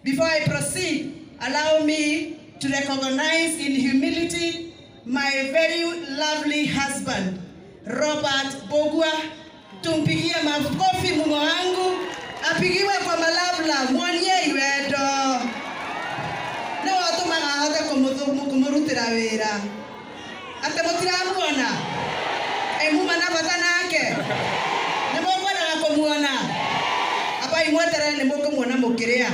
Before I proceed, allow me to recognize in humility my very lovely husband, Robert Mbugua. Tumpigie makofi mume wangu, apigiwe kwa malavla, mwonie iwendo. Nĩ watũmaga ahote kũmũrutĩra wĩra. Atĩ mũtiramuona? Ĩ muma na bata nake? Nĩ mũkwendaga kũmuona? Ambai mweterere nĩ mũkũmuona mũkĩrĩa.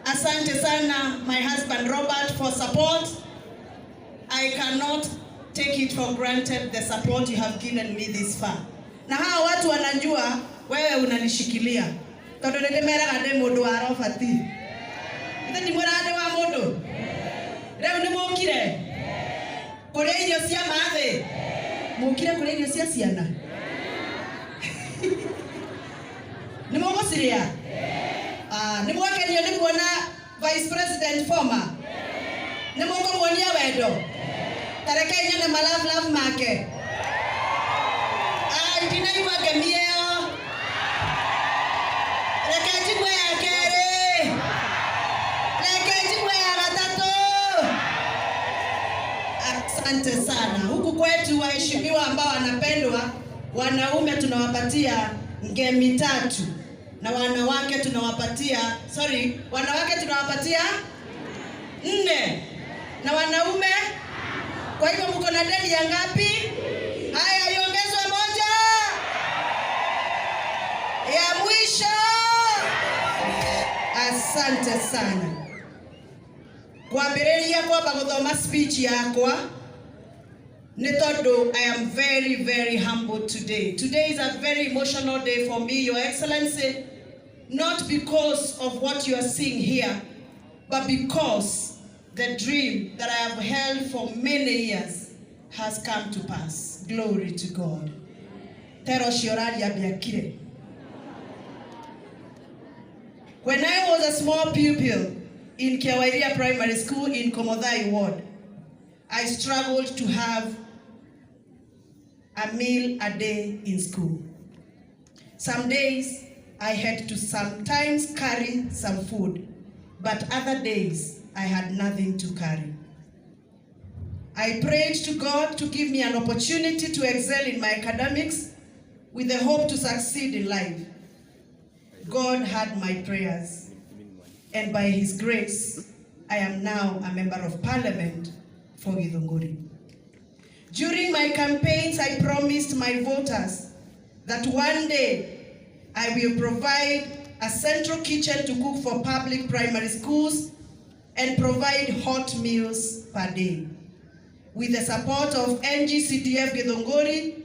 Asante sana my husband Robert for support. I cannot take it for granted the support you have given me this far. Na hawa watu wanajua wewe unanishikilia. Tondu nĩ ndĩmeraga ndĩ mũndũ wa Robert. Ithe ndimwĩraga ndĩ wa mũndũ? Rĩu nĩ mũkire kũrĩa irio cia mathĩ? Mũkire kũrĩa irio cia ciana? Nĩ mũgũcirĩa? Ah, nĩ mwakenio nĩ kuona Vice President former? Nĩ mũkũmuonia wendo? Ta rekei nyone ma love love make. Ah, ndinaigua ngemi ĩyo. Reke njigue ya kerĩ. Reke njigue ya gatatũ. Asante sana. Huku kwetu waheshimiwa ambao wanapendwa, wanaume tunawapatia ngemi 3 na wanawake tunawapatia, sorry, wanawake tunawapatia 4 na wanaume. Kwa hivyo mko na deni ya ngapi? Haya, iongezwe 1 ya mwisho. Asante sana. Kwambĩrĩria kwamba gũthoma speech yakwa nĩ tondũ I am very, very humble today. Today is a very emotional day for me, Your Excellency, not because of what you are seeing here, but because the dream that I have held for many years has come to pass. Glory to God. Tero ũcio ũraria mbiakire. When I was a small pupil in Kiawairia Primary School in Komothai Ward, I struggled to have a meal a day in school. Some days I had to sometimes carry some food, but other days I had nothing to carry. I prayed to God to give me an opportunity to excel in my academics with the hope to succeed in life. God heard my prayers, and by His grace, I am now a member of parliament for Githunguri. During my campaigns, I promised my voters that one day I will provide a central kitchen to cook for public primary schools and provide hot meals per day. With the support of NGCDF Githunguri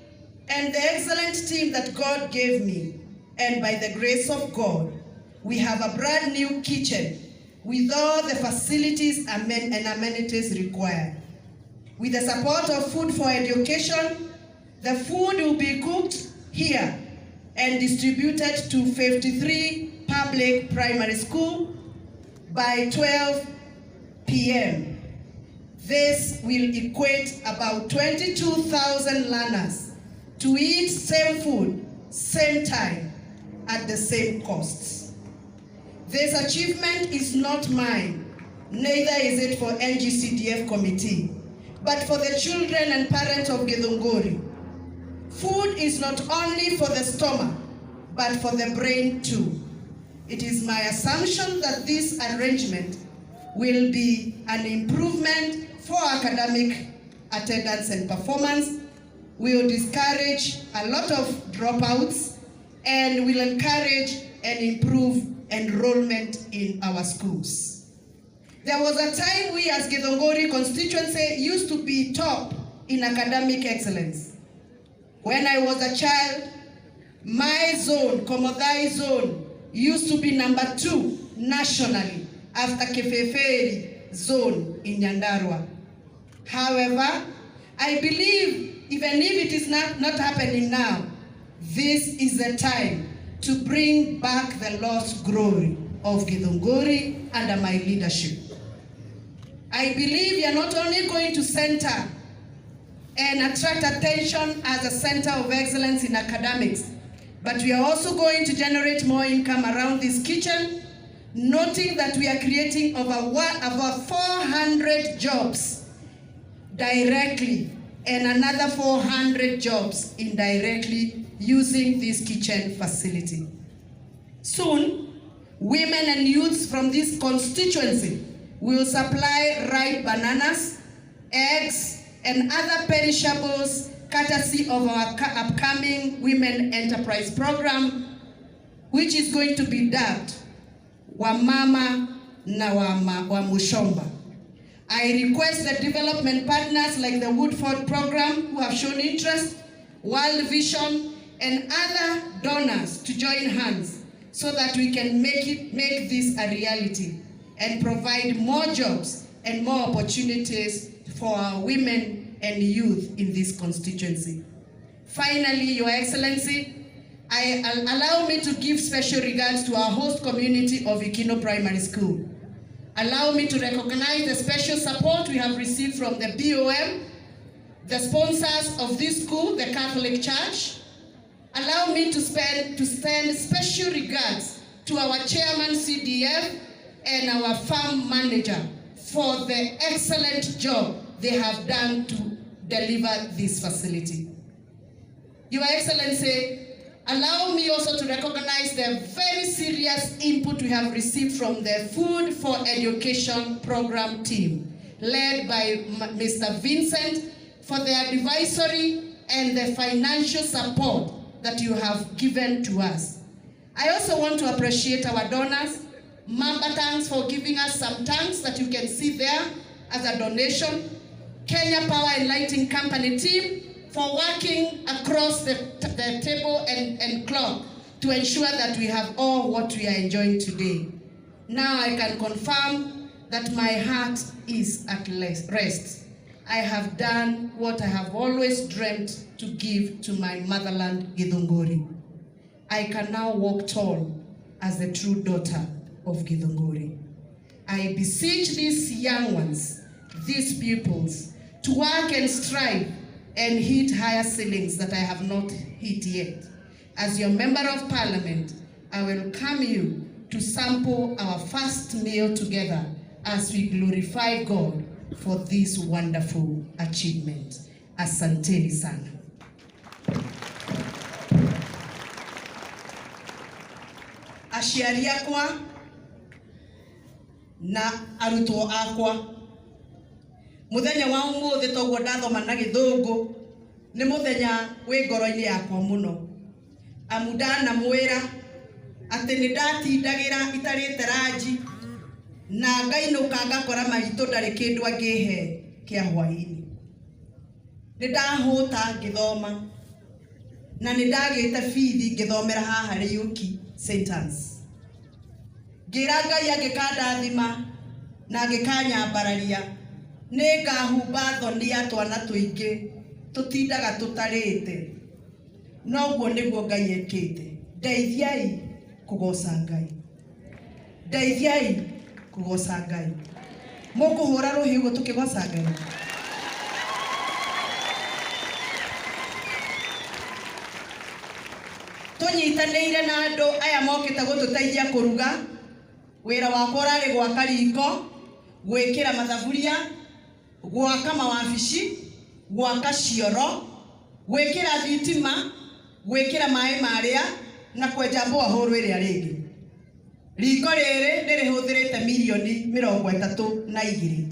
and the excellent team that God gave me, and by the grace of God, we have a brand new kitchen with all the facilities and amenities required. With the support of Food for Education, the food will be cooked here and distributed to 53 public primary schools by 12 p.m. This will equate about 22,000 learners to eat same food, same time, at the same costs. This achievement is not mine, neither is it for NGCDF committee, but for the children and parents of Githunguri. Food is not only for the stomach, but for the brain too. It is my assumption that this arrangement will be an improvement for academic attendance and performance, will discourage a lot of dropouts, and will encourage and improve enrollment in our schools. There was a time we as Githunguri constituency used to be top in academic excellence. When I was a child, my zone, Komothai zone, used to be number 2 nationally after Kifeferi zone in Nyandarua. However, I believe even if it is not happening now, this is the time to bring back the lost glory of Githunguri under my leadership. I believe we are not only going to center and attract attention as a center of excellence in academics, But we are also going to generate more income around this kitchen, noting that we are creating over 400 jobs directly and another 400 jobs indirectly using this kitchen facility. Soon, women and youths from this constituency will supply ripe bananas, eggs, and other perishables courtesy of our upcoming Women Enterprise Program, which is going to be dubbed Wamama na Wamuchomba. I request the development partners like the Woodford Program, who have shown interest, World Vision, and other donors to join hands so that we can make this a reality and provide more jobs and more opportunities for our women and youth in this constituency. Finally, Your Excellency, allow me to give special regards to our host community of Ikino Primary School. Allow me to recognize the special support we have received from the BOM, the sponsors of this school, the Catholic Church. Allow me to send special regards to our chairman CDF and our farm manager for the excellent job they have done to deliver this facility. Your Excellency, allow me also to recognize the very serious input we have received from the Food for Education program team, led by Mr. Vincent, for the advisory and the financial support that you have given to us. I also want to appreciate our donors, Mamba Tanks, for giving us some tanks that you can see there as a donation, Kenya Power and Lighting Company team for working across the table and clock to ensure that we have all what we are enjoying today. Now I can confirm that my heart is at rest. I have done what I have always dreamt to give to my motherland, Githunguri. I can now walk tall as the true daughter of Githunguri. I beseech these young ones, these pupils, to work and strive and hit higher ceilings that I have not hit yet. As your member of parliament, I welcome you to sample our first meal together as we glorify God for this wonderful achievement. Asanteni sana. Aciari akwa na arutwo akwa, muthenya wa umuthi toguo ndathoma na githungu ni muthenya wi ngoro-ini yakwa muno, amu ndanamwira ati ni ndatindagira itarite ranji na ngainuka ngakora maitũ ndarĩ kĩndũ angĩhe kĩa hwaĩ-inĩ. Nĩ ndahũta ngĩthoma na nĩ ndagĩte bithi ngĩthomera haha Riũki St. Anne's. Ngĩra Ngai angĩkandathima na angĩkanyambararia nĩ ngahumba thoni ya twana tũingĩ tũtindaga tũtarĩte. Noguo nĩguo Ngai ekĩte. Ndeithiai kũgoca Ngai, ndeithiai kũgoca Ngai. Mũkũhũra rũhĩ ũguo tũkĩgoca Ngai. Tũnyitanĩire na andũ aya mokĩte gũtũteithia kũruga. Wĩra wakwa ũrarĩ gwaka riko, gwĩkĩra mathaburia, gwaka mawabici, gwaka cioro, gwĩkĩra thitima, gwĩkĩra maĩ marĩa na kwenja borehole ĩrĩa rĩngĩ. Riko rĩrĩ nĩrĩhũthĩrĩte mirioni mĩrongo ĩtatũ na igĩrĩ.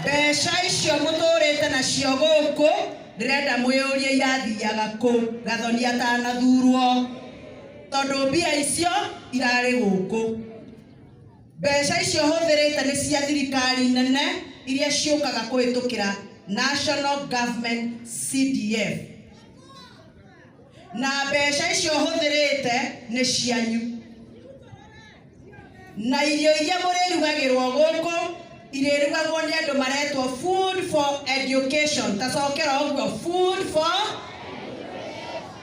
Mbeca icio mũtũrĩte nacio gũkũ ndĩrenda mwĩyũrie irathiaga kũ Gathoni atanathurwo, tondũ mbia icio irarĩ gũkũ. Mbeca icio hũthĩrĩte nĩ cia thirikari nene iria ciũkaga kũhĩtũkĩra National Government CDF, na mbeca icio hũthĩrĩte nĩ cianyu, na irio iria mũrĩrugagĩrwo gũkũ irĩrugagwo nĩ andũ maretwo Food for Education. Tacokera ũguo, Food for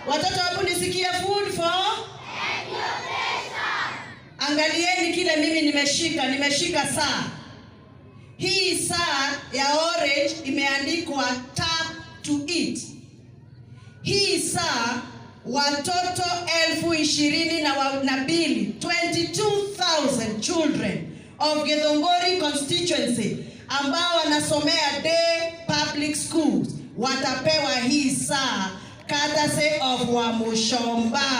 watoto, hebu nisikie, Food for Education. Angalieni kile mimi nimeshika, nimeshika saa. Hii saa ya orange imeandikwa tap to eat. Hii saa watoto 22,000, 22,000 children of Githunguri constituency ambao wanasomea day public schools watapewa hii saa courtesy of Wamuchomba.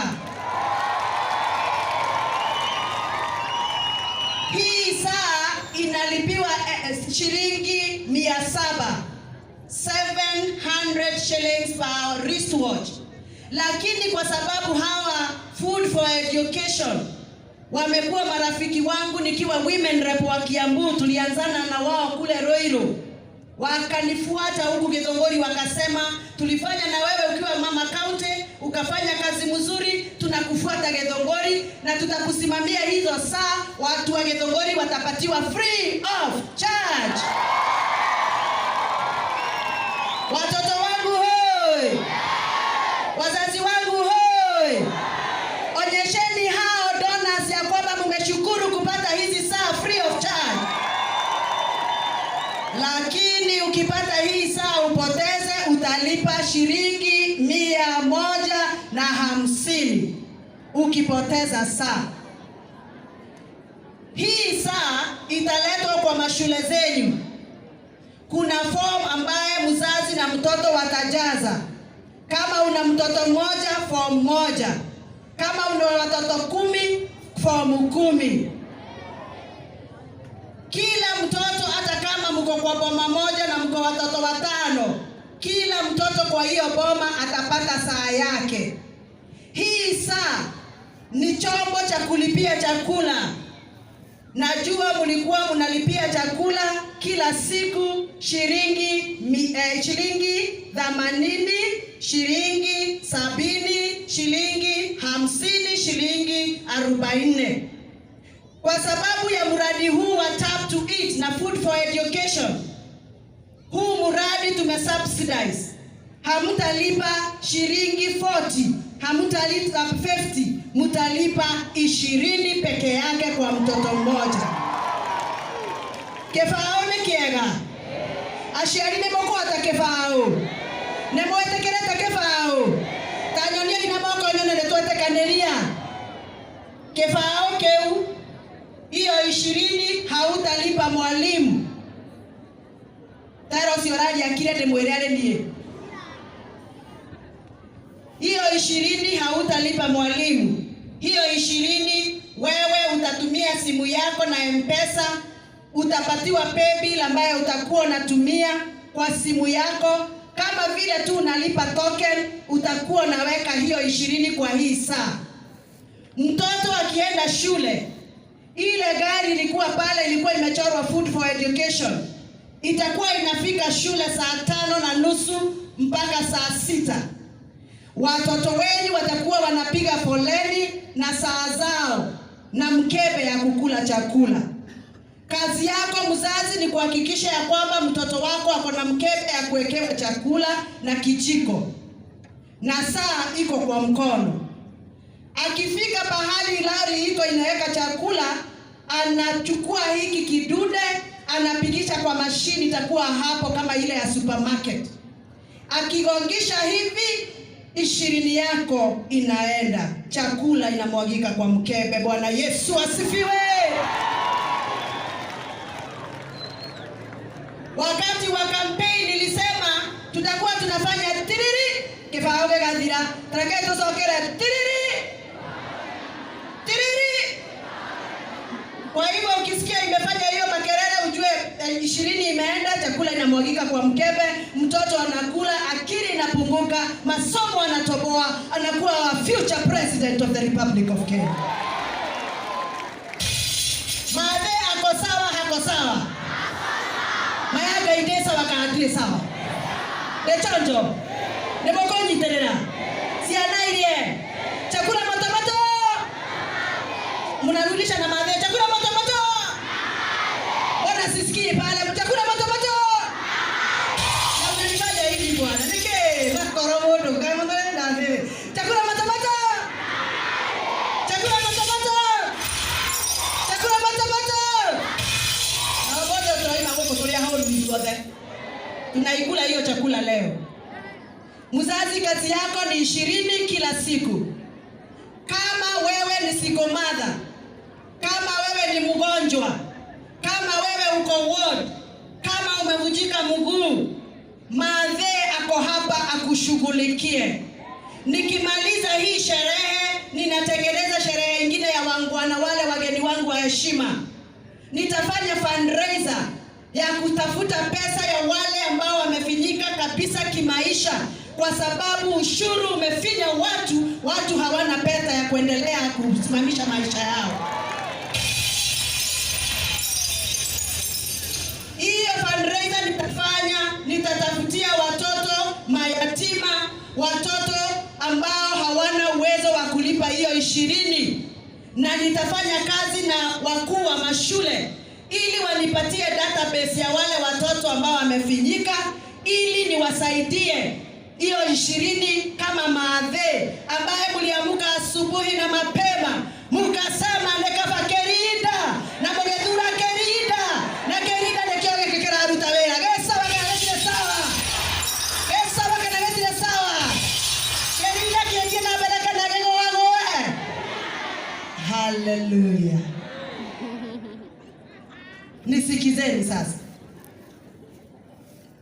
Hii saa inalipiwa shilingi 700, 700 shillings per wristwatch, lakini kwa sababu hawa Food for Education wamekuwa marafiki wangu nikiwa women rep wa Kiambu, tulianzana na wao kule Ruiru, wakanifuata huku Githunguri, wakasema tulifanya na wewe ukiwa mama county, ukafanya kazi mzuri, tunakufuata Githunguri na tutakusimamia hizo saa. Watu wa Githunguri watapatiwa free of charge. Watoto wangu hoi, wazazi wangu hoi, onyesheni hao donors ya kwamba mmeshukuru kupata hizi saa free of charge. Lakini ukipata hii saa upoteze, utalipa shilingi 150 ukipoteza saa. Hii saa italetwa kwa mashule zenyu. Kuna form ambaye mzazi na mtoto watajaza. Kama una mtoto mmoja, form moja. Kama una watoto 10, form 10. Kila mtoto, hata kama mko kwa boma moja na mko watoto 5, kila mtoto kwa hiyo boma atapata saa yake. Hii saa ni chombo cha kulipia chakula. Najua mlikuwa mnalipia chakula kila siku shilingi 80, shilingi 70, shilingi 50, shilingi 40. Kwa sababu ya mradi huu wa Tap to Eat na Food for Education, huu mradi tumesubsidize. Hamtalipa shilingi 40, hamtalipa 50, mtalipa 20 peke yake kwa mtoto mmoja. Kibao nĩ kĩega? Aciari nĩ mũkũhota kĩbao? Nĩ mwĩtĩkĩrĩte kĩbao? Ta nyoniai na moko nyone nĩ twetĩkanĩria. Kĩbao kĩu hiyo 20 hautalipa mwalimu. Tero ũcio ũrariakire ndĩmwĩre arĩ niĩ. Hiyo 20 hautalipa mwalimu. Hiyo 20 wewe utatumia simu yako na M-Pesa, utapatiwa paybill ambayo utakuwa unatumia kwa simu yako. Kama vile tu unalipa token, utakuwa unaweka hiyo 20 kwa hii saa. Mtoto akienda shule, ile gari ilikuwa pale, ilikuwa imechorwa Food for Education, itakuwa inafika shule saa 5:30 mpaka saa 6. Watoto wenyu watakuwa wanapiga foleni na saa zao na mkebe ya kukula chakula. Kazi yako mzazi ni kuhakikisha ya kwamba mtoto wako ako na mkebe ya kuwekewa chakula na kijiko na saa iko kwa mkono. Akifika pahali lori iko inaweka chakula, anachukua hiki kidude, anapigisha kwa mashini, itakuwa hapo kama ile ya supermarket. Akigongisha hivi, 20 yako inaenda, chakula inamwagika kwa mkebe. Bwana Yesu asifiwe. Wakati wa campaign nilisema tutakuwa tunafanya tiriri kibao gĩgathira, tareke tũcokere tiriri tiriri. Kwa hivyo ukisikia imefanya hiyo makelele ujue 20 imeenda, chakula inamwagika kwa mkebe, mtoto anakula, akili inapunguka, masomo anatoboa, anakuwa future president of the Republic of Kenya. Mathe ako sawa, hako sawa? Mayaga inde sawa kana ndire sawa? Nĩ chonjo? Nĩ mũkũnyitĩrĩra? Ciana irie? Chakula moto moto? Mnarudisha na mathe chakula moto moto? Mbona sisikii pale chakula moto moto? Na mnanifanya hivi bwana. Nike makoro mundu kama mnaenda hivi. Chakula moto moto? Chakula moto moto? Chakula moto moto? Na wote tunaima huko tulia hao ni wote. Tunaikula hiyo chakula leo. Mzazi, kazi yako ni 20 kila siku. Kama wewe ni single mother, kama wewe ni mgonjwa, kama wewe uko ward, kama umevunjika mguu, madhe ako hapa akushughulikie. Nikimaliza hii sherehe, ninatengeneza sherehe ingine ya waungwana, wale wageni wangu wa heshima. Nitafanya fundraiser ya kutafuta pesa ya wale ambao wamefinyika kabisa kimaisha, kwa sababu ushuru umefinya watu, watu hawana pesa ya kuendelea kusimamisha maisha yao. Hiyo fundraiser nitafanya, nitatafutia watoto mayatima, watoto ambao hawana uwezo wa kulipa hiyo 20, na nitafanya kazi na wakuu wa mashule ili wanipatie database ya wale watoto ambao wamefinyika, ili niwasaidie hiyo 20 kama maadhe ambaye mliamuka asubuhi na mapema mukasema nekaba kerinda na mugethura kerinda na kerinda nikio giki kiraruta wira gesawa kana gitire sawa, gesawa kana gitire sawa, kerinda kiengie na mbere kana gigũagũe. Haleluya! Nisikizeni sasa.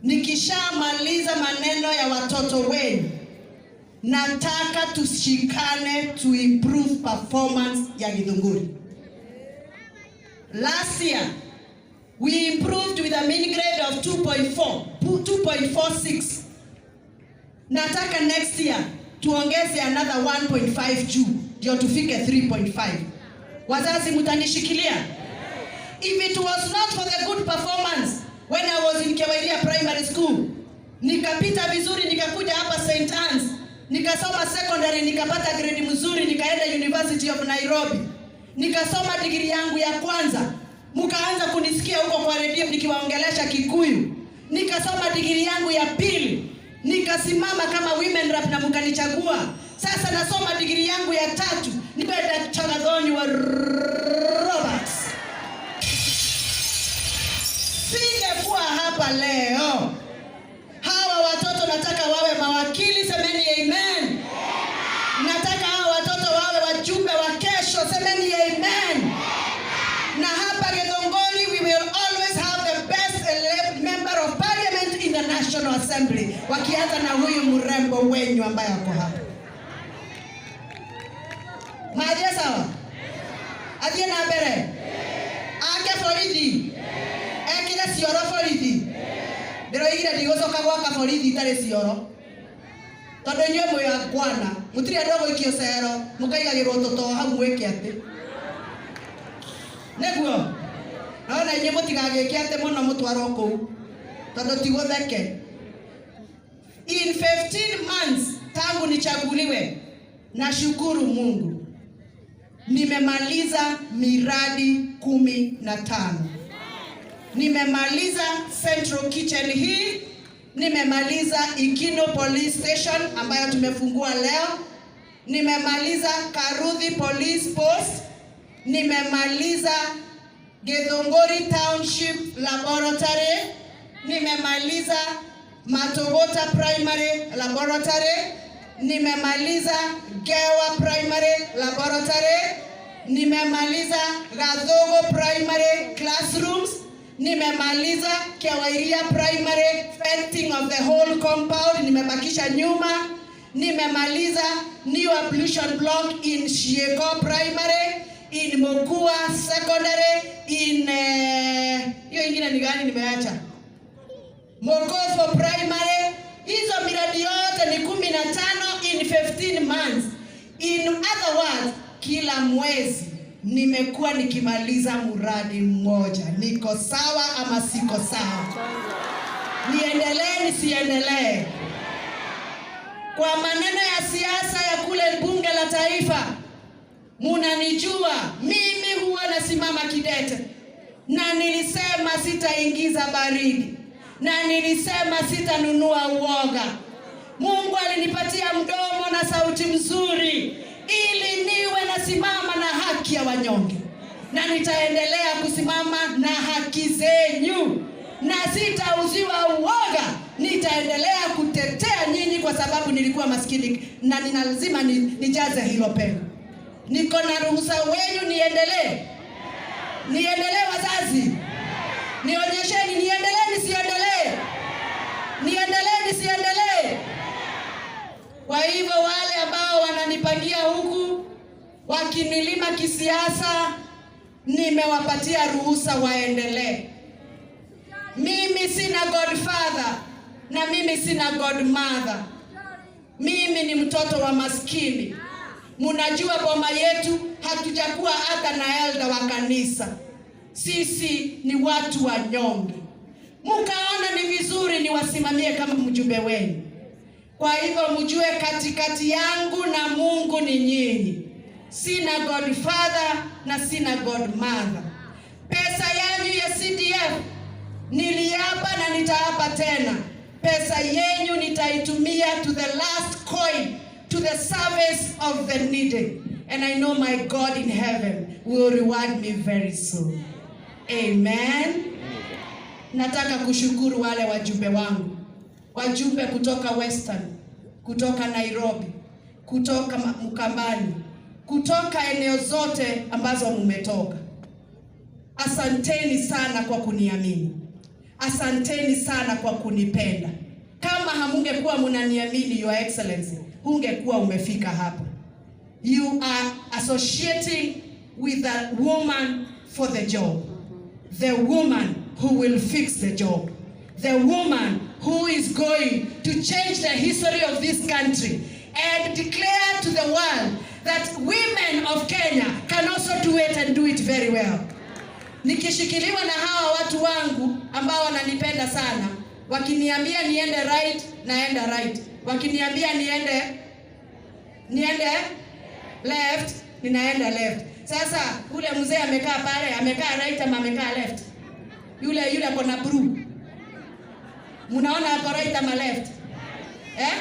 Nikishamaliza maneno ya watoto wenu, nataka tushikane to improve performance ya Githunguri. Last year we improved with a mean grade of 2.4, 2.46. Nataka next year tuongeze another 1.5 juu ndio tufike 3.5. Wazazi, mtanishikilia? If it was not for the good performance when I was in Kiawairia Primary School, nikapita vizuri, nikakuja hapa St. Anne's, nikasoma secondary, nikapata grade mzuri, nikaenda University of Nairobi, nikasoma degree yangu ya kwanza, mkaanza kunisikia huko kwa redio nikiwaongelesha Kikuyu. Nikasoma degree yangu ya pili, nikasimama kama women rep na mkanichagua. Sasa nasoma degree yangu ya tatu, niwe Dr. Gathoni wa Roberts. Singekuwa hapa leo. Hawa watoto nataka wawe mawakili, semeni amen. Nataka hawa watoto wawe wajumbe wa kesho, semeni amen. Na hapa Githunguri we will always have the best elect member of parliament in the National Assembly, wakianza na huyu mrembo wenyu ambaye ako hapa. Maje sawa? Athie na mbere. Ake borithi. Ekire cioro borithi. Ndiroigire ndigũcoka gwaka borithi itarĩ cioro, tondũ inyuĩ mwĩ angwana, mũtirĩ andũ a gũikio cero mũkaigagĩrwo tũtoo hau mwĩke atĩ nĩguo nona inyuĩ mũtigagĩke atĩ mũno mũtwarwo kũu, tondũ ti gũtheke. In 15 months tangu nichaguliwe, nashukuru Mungu, nimemaliza miradi 15. Nimemaliza Central Kitchen hii, nimemaliza Ikino Police Station ambayo tumefungua leo, nimemaliza Karuthi Police Post, nimemaliza Githunguri Township Laboratory, nimemaliza Matogota Primary Laboratory, nimemaliza Gewa Primary Laboratory, nimemaliza Gathogo Primary Classrooms, nimemaliza Kiawairia Primary fencing of the whole compound, nimebakisha nyuma, nimemaliza new ablution block in Shieko Primary, in Mokua Secondary, in hiyo ingine ni gani nimeacha? Mokofo Primary. Hizo miradi yote ni 15 in 15 months. In other words, kila mwezi nimekuwa nikimaliza mradi mmoja. Niko sawa ama siko sawa? Niendelee nisiendelee? Kwa maneno ya siasa ya kule bunge la taifa, munanijua mimi huwa nasimama kidete, na nilisema sitaingiza baridi, na nilisema sitanunua uoga. Mungu alinipatia mdomo na sauti mzuri ili niwe nasimama na haki ya wanyonge, na nitaendelea kusimama na haki zenyu, na sitauziwa uoga. Nitaendelea kutetea nyinyi kwa sababu nilikuwa maskini na nina lazima nijaze hilo pengo. Niko na ruhusa wenyu niendelee? Niendelee wazazi? Nionyesheni, niendelee nisiendelee? Niendelee nisiendelee? Kwa hivyo wale ambao wananipangia huku wakinilima kisiasa, nimewapatia ruhusa waendelee. Mimi sina godfather na mimi sina godmother. Mimi ni mtoto wa maskini. Munajua boma yetu hatujakuwa hata na elder wa kanisa. Sisi ni watu wanyonge. Mukaona ni vizuri niwasimamie kama mjumbe wenu. Kwa hivyo mjue katikati yangu na Mungu ni nyinyi. Sina godfather na sina godmother. Pesa yanyu ya CDF niliapa na nitaapa tena, pesa yenyu nitaitumia to the last coin, to the service of the needy. And I know my God in heaven will reward me very soon. Amen. Nataka kushukuru wale wajumbe wangu, wajumbe kutoka Western, kutoka Nairobi, kutoka Mkambani, kutoka eneo zote ambazo mumetoka. Asanteni sana kwa kuniamini. Asanteni sana kwa kunipenda. Kama hamungekuwa munaniamini, Your Excellency, hungekuwa umefika hapa. You are associating with a woman for the job. The woman who will fix the job. The woman who is going to change the history of this country and declare to the world that women of Kenya can also do it and do it very well. Nikishikiliwa na hawa watu wangu ambao wananipenda sana, wakiniambia niende right, naenda right. Wakiniambia niende left, ninaenda left. Sasa ule mzee amekaa pale, amekaa right ama amekaa left? Yule ako na blue. Mnaona ako right ama left? Eh?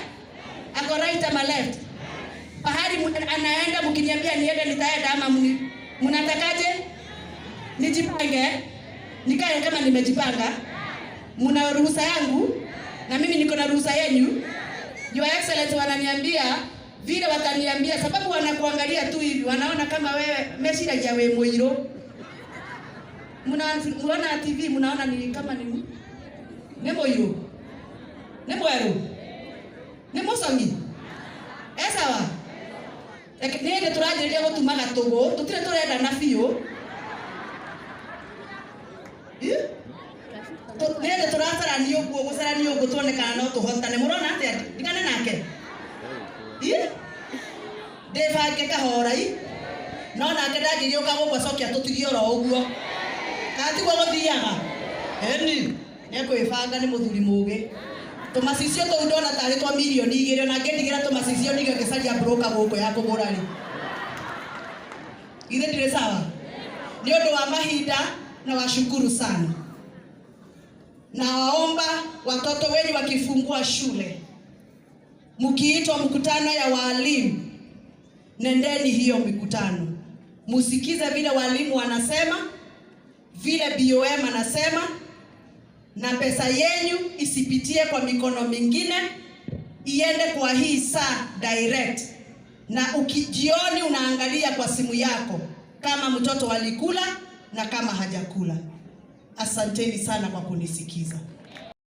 Ako right ama left? Pahali anaenda, mkiniambia niende nitaenda, ama mnatakaje? Nijipange? Nikae kama nimejipanga? Mna ruhusa yangu na mimi niko na ruhusa yenyu. Your Excellency, wananiambia vile wataniambia, sababu wanakuangalia tu hivi, wanaona kama wewe meciragia wĩ mũirũ. Mnaona TV, mnaona ni kama ni mũirũ, nĩ mwerũ, nĩ mũcong'i. E sawa. Nĩ hĩndĩ tũranjĩrĩria gũtuma gatũgũ, tũtirĩ tũrendana biũ. Ĩ? Nĩ hĩndĩ tũracarania ũguo, gũcarania ũguo tuone kana no tũhotane. Mũrona atĩa? Ndigane nake? Ĩ? Ndĩbange kahora i. No nake ndangĩgĩũka gũkũ acoke atũtigie oro ũguo. Kana tiguo gũthiaga? Ĩni, nĩekwĩbanga, nĩ mũthuri mũgĩ. Tũmacicio tũu ndona tarĩ twa mirioni 2, ona ngĩndigĩra tũmacicio ningĩ ngĩcaria broker gũkũ ya kũgũra rĩ. Githĩ ndirĩ sawa? Nĩ ũndũ wa mahinda na washukuru sana. Nawaomba watoto wenyu wakifungua shule, mkiitwa mkutano ya walimu, nendeni hiyo mikutano, musikize vile walimu wanasema, vile BOM anasema, na pesa yenyu isipitie kwa mikono mingine, iende kwa hii saa direct. Na ukijioni unaangalia kwa simu yako kama mtoto alikula na kama hajakula. Asanteni sana kwa kunisikiza.